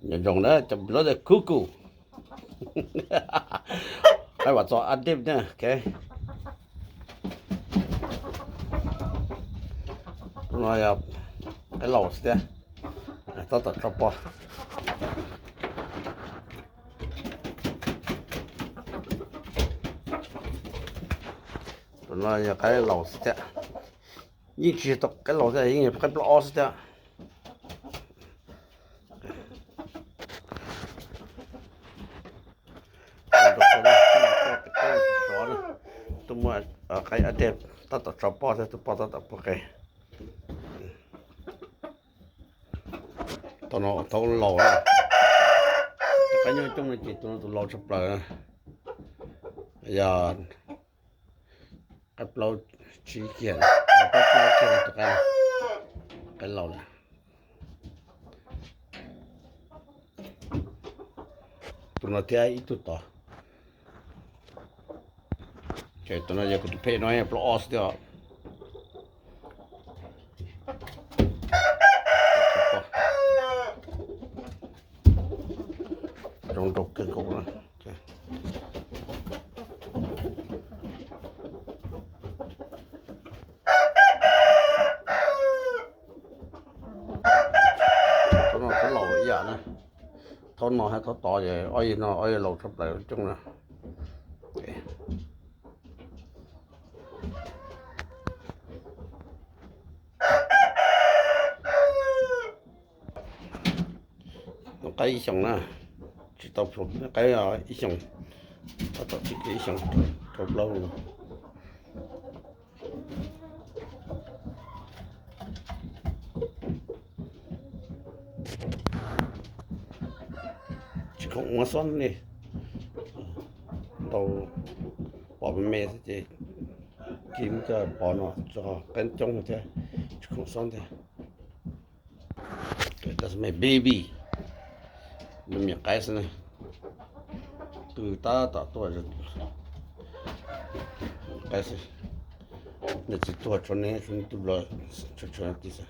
Nyob zoo na cov blood kuku. Qaib vam txov a dej na, ok. Tus no yog qaib laus xwb thiab, tab tom tso poj. Tus no yog qaib laus xwb thiab, yeej tsis yog qaib laus thiab, yeej yog qaib plaub ob xwb thiab. Tuaj muaj qaib a dej tab tom tso poj thiab, tus poj tab tom pub qe. Tus no thaum laus, qaib nyob coob no ces tus no tus laus tshaj plaws. Yog qaib plaub tsib kiag, qaib plaub kiag tus qaib, qaib laus lawm. Tus no thiab ib tug tod. Ces tus no yog kuv tus phem no plaub ob xwb thiab. Zoo nraug kawg nkaus na. Thaum no thaum laus ib yam na, thaum no hab thaum tod ces ob yawg no ob yawg laus tshaj plaws coob na. Qaib ib xyoos na, tsis tau plhus, qaib ib xyoos, tab tom txij kiag ib xyoos rau plaub no. Tsis khoom ua xob ne, ntau pom me me xwb ces cia muab coj pov no tso, qaib coob thiab, tsis khoom xob thiab. Tus me baby, me me qaib xwb na, twb tab tom tuaj qaib xwb, nws txiv tuag tso ne, tso ne tub los tso tso ti xwb.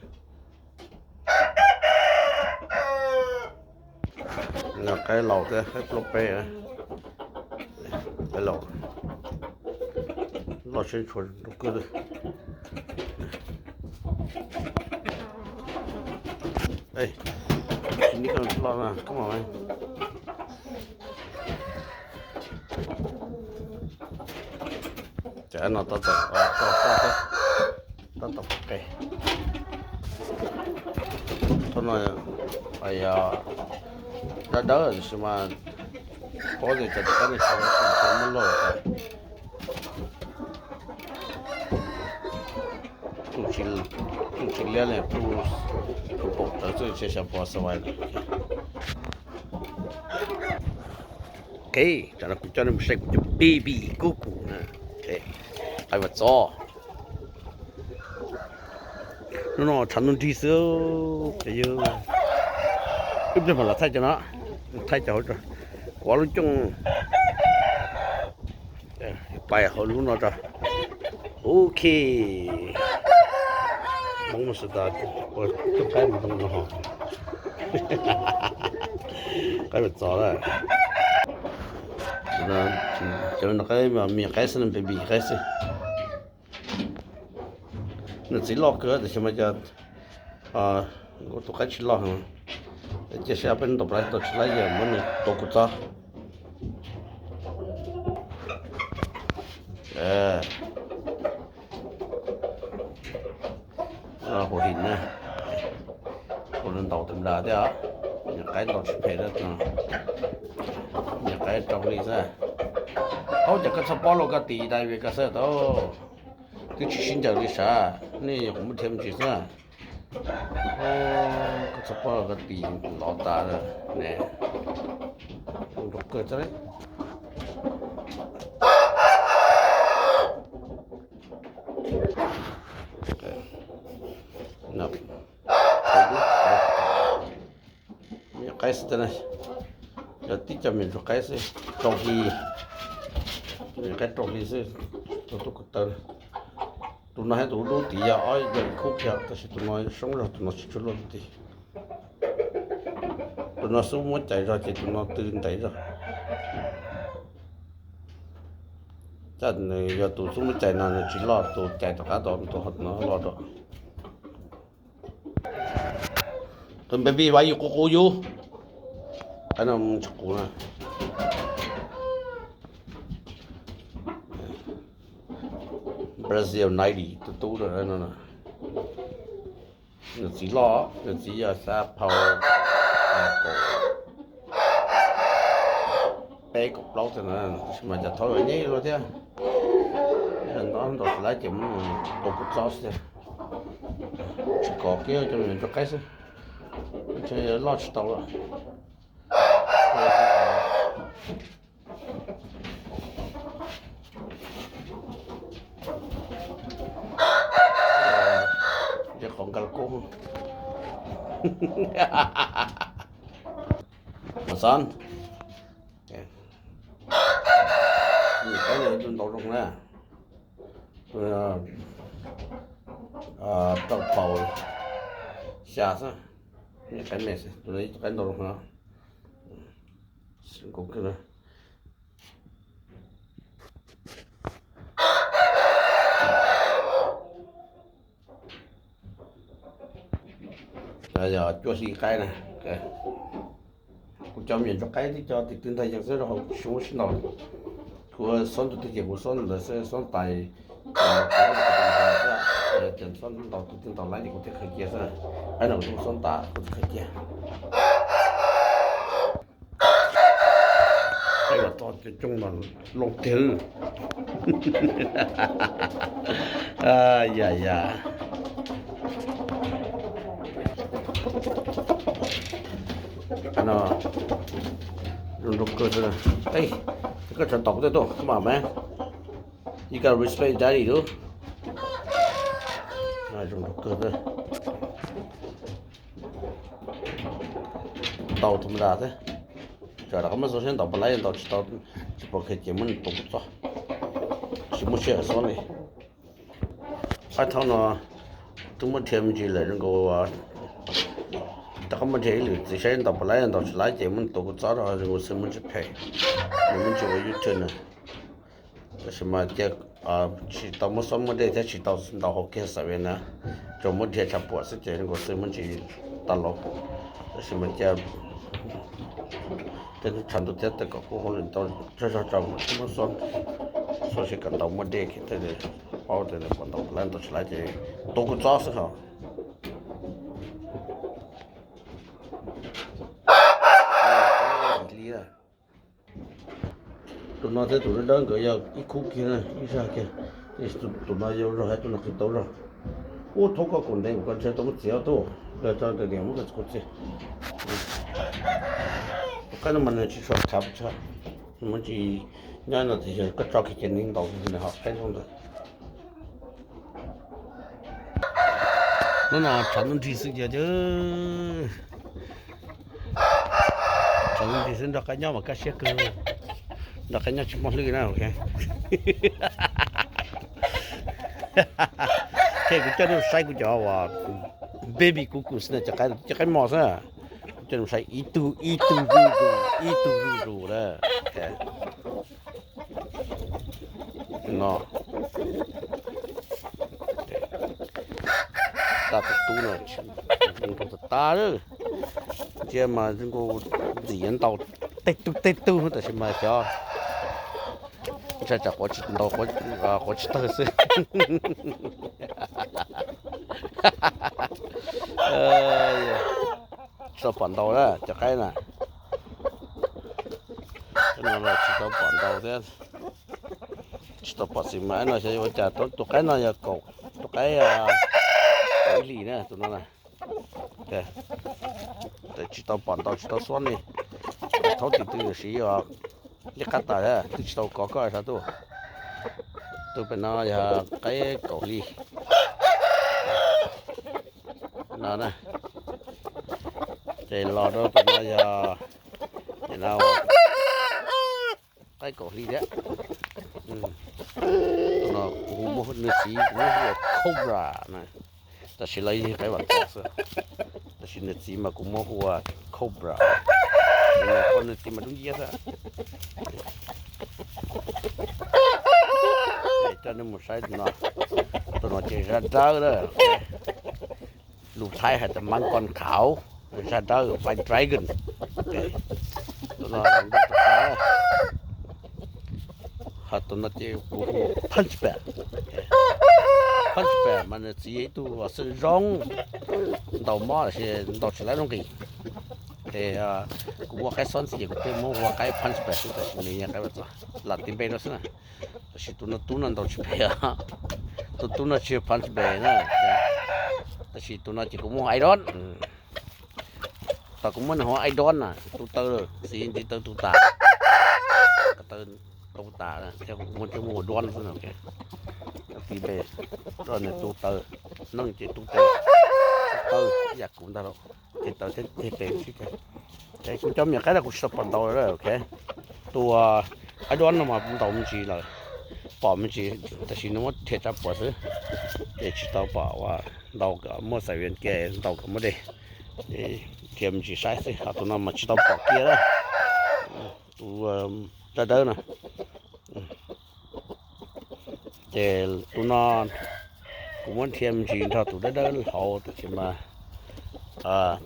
Qaib laus thiab, qaib plaub peb, qaib laus loj siab tshua rau kawg. Tsis nib koj loj na koj mam. Cov no tab tom, tab tom qe. Thaum no yog dawb dawb tiam sis mas paub tias cov tus kab ne xyov muab loj tas. Tsis liab li, pum pum tawv xwb, xyov puas xav vais. Ok, tam no kuv coj nej mus saib kuv cov baby kuj kuv na. Qaib vas txov. Hnub no tshav ntuj nrig xwb, ib pliag mam los thaij cov no, thaij cov hauv tso. Kuv ob lub cooj pais hauv lub no tso. Ok. Hmoob mas sawv daws ua cooj qaib mus ntoo no ho. Qaib vas txov lawm. Cov no qaib me qaib xwb, baby qaib xwb. Nws txiv loj kawg tiam sis mas cas ua tus qaib tsis loj heev. Cia saib peb ntaus plab tau tsis laib yawm muab nws tua kuv txob. Hu him na, hu ntaus tus nplas thiab os. Nyuam qaib ntaus tsis phem, nyuam qaib rau hli xwb. Aub, cas koj txhob pob los koj tis dai vim koj xwb tau. Twb tsis sib ncaws li sav, nej yuav kuv muab dhia me ntsis xwb. Koj txhob pob los koj tis lov tas ne. Nroo kawg txog li. Me qaib xwb, yog tib co me ntsuag qaib xwb, rau hli. Me qaib rau hli xwb, tus tub ko taw. Tus no thiab tus dub tid yog ob yawg khub kiag tab sis tus no soob zog, tus no tsis tshua luaj tid. Tus No xub muab cais zog ces tus no tw ntev zog. Coj nws yog tus xub muab cais no nws tsis loj, tus cais tom qab tod tus no loj rau. Tus baby why you qus qus yus? Qab no tsis qus na. Brazil ninety tus tub no. Nws txiv loj, nws txiv yog xya phau kaum peb kaum plaub tag na, tab sis mas cas thaub nyab nyab luaj thiab. Nto nto tsis laib ces muab nws tua kua txob xwb, tsis kov kiag coj mus ntsuag qaib xwb, ntshe loj tsis tau lawm. Qhov nkag kub. Mas xav, qaib no tus ntau zoo na, rau phau xya xwb, qaib me xwb, tus no ib tug qaib ntau zoo no. Yog cuaj hli qaib na. Kuv cov me nyuam ntsuag qaib twb cov tim twg ntag yeej xwb, rau qhov kuv tsis muaj sib ntaus. Kuv xob tus twg ces kuv xob ntawd xwb, xob tais, ces xob ntaus tus twg ntaus laib ces kuv thiaj khaws cia xwb. Qaib no kuv twb xob tas kuv thiaj khaws cia. Qaib los txog cov coob no loo tiag. Ya ya. No zoo nraug kawg xwb. Koj tsam tom kuv tej tuaj, come on man. You gotta respect daddy dude. Zoo nraug kawg xwb. Ntaus tha ma tas xwb. Tsam rov qab muab xo siab ntaus puas laib ntaus tsis tau, tsis pom khaws ces muab nws tua kua txob. Tsis muaj sij hawm xob li. Qaib thaub no twb muab dhia me ntsis lawm zoo nkaus, rov qab muab dhia ib lwm txiv saib ntaus puas laib ntaus tsis laib ces muab nws tua kua txob rau zoo nkaus xwb muab ntsis phem, nws muab ntsis ua YouTube na. Tab sis mas cia tsis tau muab xob muab dej thiab tsis tau ntaus hauv kiag xav na, tsuas muab dhia tshav puam xwb ces zoo nkaus xwb muab ntsis tau los. Tab sis mas cia tej hnub tshav ntuj thiab tej kom kub hauj lwm ntau zog zog tso mas muab xob, xo seb kom ntaus muaj dej thiaj li paub tias nws puas ntaus puas laib ntaus tsis laib ces tua kua txob xwb hos. Tus no thiab tus dawb dawb nkawd yog ib khub kiag, ib zaj kiag. Tus no yau zog hais tus no qis tau zog. Ub, thaub koj kaum ntev kuv koj ntshe tau muab txiav tuaj, tso ntawm niam muab koj txiav. Tus qaib no mas nws tsis tshua khav tshaj, nws muab tsis nyob no tias yog koj tso kiag ces nws ntaus nws ho qaib zoo ntawd. Hnub no tshav ntuj nrig xwb ces, tshav ntuj nrig xwb nrog qaib nyob mas kaj siab kawg, nrog qaib nyob tsis muaj hlwb na. Ces kuv coj nej saib kuv cov uas baby kuv kus na, cov qaib, cov qaib mos xwb. Kuv coj nej saib ib tug ib tug zuj zus, ib tug zuj zus na. No, tag tub tub no, zoo nraug tas tas lawm. Ntsia mas zoo nkaus ntxim yuav ntaus tej tug tej tug tab sis mas xyov ntshai tsam quav tsis ntaus, quav tsis tawg xwb. Tsis tau pom ntaus na cov qaib na. Tsis tau pom ntaus thiab, tsis tau pom xim mas no xyov yuav ua cas. Tus qaib no yog kaum, tus qaib kaum ib hlis na tus no na. Tsis tau pom ntaus tsis tau xuab li. Thaub tim twg yuav siv os, liab qab tas thiab twb tsis tau kov koj sav tuj. Tus pem no yog qaib kaum hli no na. Ces los rau tus no yog, no, qaib kaum hli thiab. Tus no kuv muab nws txiv kuv muab hu ua Cobra na. Tam sim lawv yog qaib vam txos xwb, tab sis nws txiv mas kuv muab hu ua Cobra. Qhov nws txiv mas dub nciab xwb. Coj nej mus saib no, tus no ces zaj dawb na. Lus Thaib hais tias mab koj khauv, zaj dawb white dragon. Tus no, ho tus no ces kuv hu Punch Bear. Punch Bear mas nws txiv yog ib tug xeeb zoo, ntaus mob los sis ntaus tsis laib nuj nqis. Ces kuv muaj qaib xob ntxiv ces kuv thiaj muab hu ua qaib Punch Bear xwb, tab sis nws yog qaib Vaj Txos, lam tis npe no xwb na. Tab sis tus no tub no ntaus tsis phem, tus tub no tsis yog Punch Bear na, tab sis tus no ces kuv muab hu Idon. Thaum kuv muab nws hu Idon na, tu taw, xiv ntiv taw tu tas, taw tu tas, thiab kuv muab thiaj muab hu Don xwb na. Tis npe, nws tu taw, neeg ces tu taw, taw ib yam kuv ntag lauj, ces taw thiab ceg tes xwb. Es kuv cov me nyuam qaib no kuv tsis tau pom ntaus lawm, ok. Tus Idon no mas ntaus me ntsis lawm, pom me ntsis, tab sis nws muab rhiav tsa puas xwb, ces tsis tau pom ua ntaus kom muaj xais vias ke, ntaus kom muaj dej, rhiav me ntsis saib xwb. Ho tus no mas tsis tau pom kiag lawm, tus zaj dawb no. Ces tus no kuv muab rhiav me ntsis nrog tus dawb dawb hauv, tab sis mas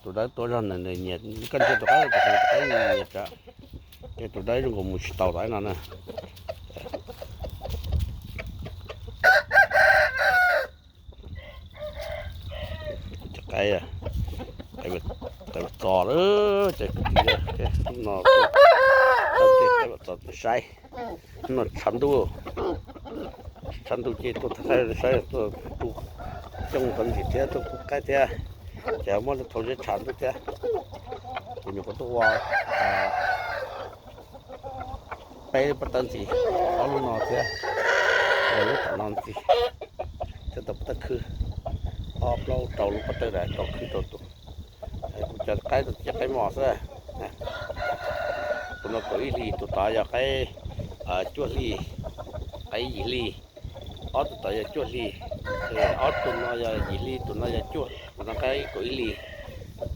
tus dawb tuaj zog nws nyiam, koj ntsia tus qaib, tus qaib nyiam tsa, ces tus dawb zoo nkaus mus tsis tau tom no na. Cov qaib, qaib Vaj Txos lawm, ces kwv tij, no, qaib Vaj Txos saib, no tshav ntuj, tshav ntuj ces tuaj thaij saib, tuaj tu xyoob ntxov ntxim thiab tuaj pub qaib thiab, ces muab thaum zeb tshav ntuj thiab. Kuv nyuam qhuav tuaj ua peb lub pob tawb ntxiv, ob lub no thiab, lub tom no ntxiv, thiab tau pob tawb khwb, ob plaub rau lub pob tawb rau khwb rau tus. Kuv cov qaib no cov qaib mos xwb. Tus no kaum ib hlis, tus tod yog qaib cuaj hlis, qaib yim hlis. Ob tug tod yog cuaj hlis, ob tug no yog yim hlis, tus no yog cuaj, tus no qaib kaum ib hlis,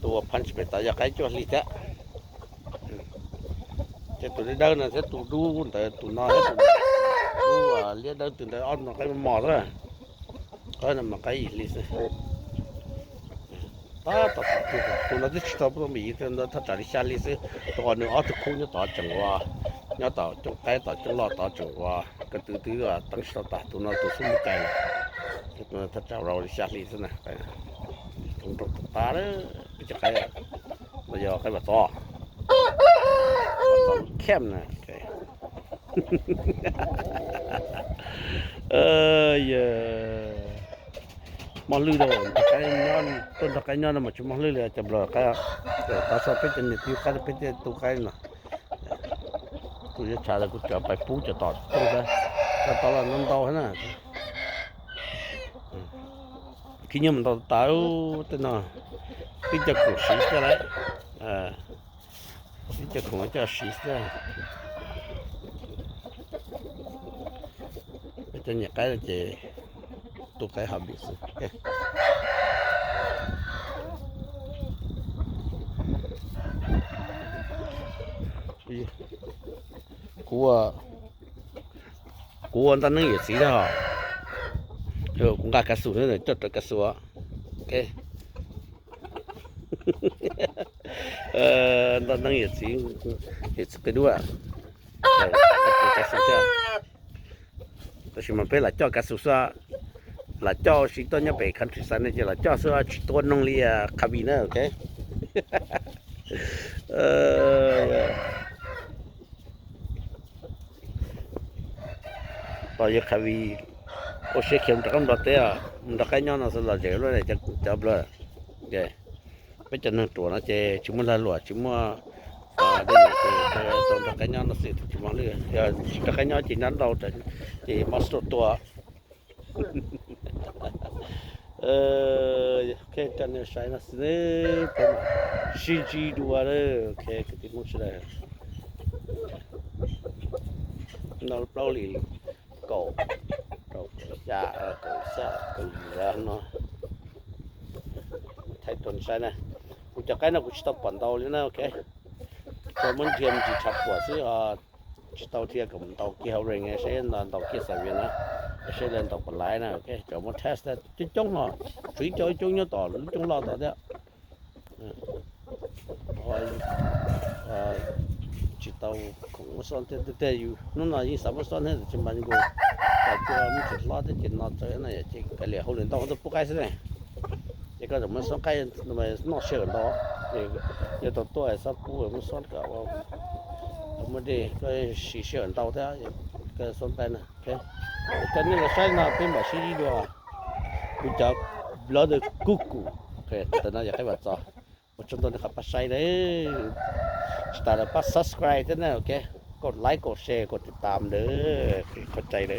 tus Punch Bear tod yog qaib cuaj hlis thiab. Ces tus dawb dawb no thiab tus dub ntawd, tus no thiab tus dub liab dawb twg ntawd, ob tug no qaib mos xwb. Qaib no mas qaib yim hlis xwb. Tab tom, tus no twb tsis tau pub tau npis, tab thaj tsam li xya hli xwb, rau qhov nws ob tug khub nyob tod tseem ua, nyob tom cooj qaib tom cooj loj tod tseem ua, ko tw twb teeb tsis tau tag, tus no tus xub mus cais lawm. Tus no thaj tsam rau li xya hli xwb na. Nroo rau tas lawm, peb cov qaib no yog qaib Vaj Txos, Vaj Txos Camp na. Mob lwj rau, tuaj nrog qaib nyob no mas tsis mob lwj li cov nplog qaib. Tav su peb cov niam txiv qaib peb thiaj tu qaib no. Kuv yuav tshav lawm kuv cov pais pub cov tom cooj, cov tom los ntau ntau na. Khib nyiab mus ntau tas tej no, peb cov khoom siv xwb lawm. Peb cov khoom coj siv xwb. Peb cov niam qaib ces tu qaib hobby xwb. Kuv, kuv ua ntaj neeb yawm txiv thiab os. Kuv nqa kav xus, coj rawv kav xus. Ntaj neeb yawm txiv, yawm txiv qi duaj, kav xus thiab. Tab sis mas peb lam coj kav xus xwb, lam coj ua si tuaj nyob pem countryside no ces lam coj xwb, tsis tuaj noog li Khavi na, ok. Los yog Khavi ua siab khiav mus rau qab nplog teb, mus nrog qaib nyob no xwb los zem luaj cov nplog. Peb cov neeg ruam no ces tsis muaj lag luam, tsis muaj dej num, ces tau nrog qaib nyob no xwb tsis mob lwj. Yog tsis nrog qaib nyob ces nyob ntau ces mob stroke tua. Ok, coj nej saib no xwb, peb mam sib ntsib dua, ok kwv tij Hmoob sawv daws. No plaub hlis kaum, kaum xya, kaum xya, kaum yim no. Thaij rau nej saib na, kuv cov qaib no kuv tsis tau pom ntau li na, ok. Cov muab nrhiav me ntsis tshav puam xwb os, tsis tau thiaj kom ntaus kiag hauv ring seb ntaus kiag xav vias na, seb lawv ntaus puas laiv na. Cov muab test coob coob no, tshuav ib co coob nyob tom lub coob loj tod thiab. Tsis tau khoom muab xoj tiag tiag, yus hnub no yeej xav muab xoj thiab tab sis mas nkaus cov cua muab tsis hlob thiab ces no txawv no ces kav liam hauj lwm ntau tuaj pub qaib xwb ne. Ces koj tseem muab xoj qaib noj sij hawm ntau, yog tau tuaj xob pub muab xoj kom ua muaj dej, koj siv sij hawm ntau thiab koj xoj qaib na. Koj nej los saib no peb mam sib ntsib dua, kuv cov brother Kuj Kum. Ntawm no yog qaib Vam Txos. Ua tsaug ntau nej qhov pab saib na, tsis tas li pab subscribe thiab na, ok, kaum like kaum share kaum tiv tam na, qhov tsaig na.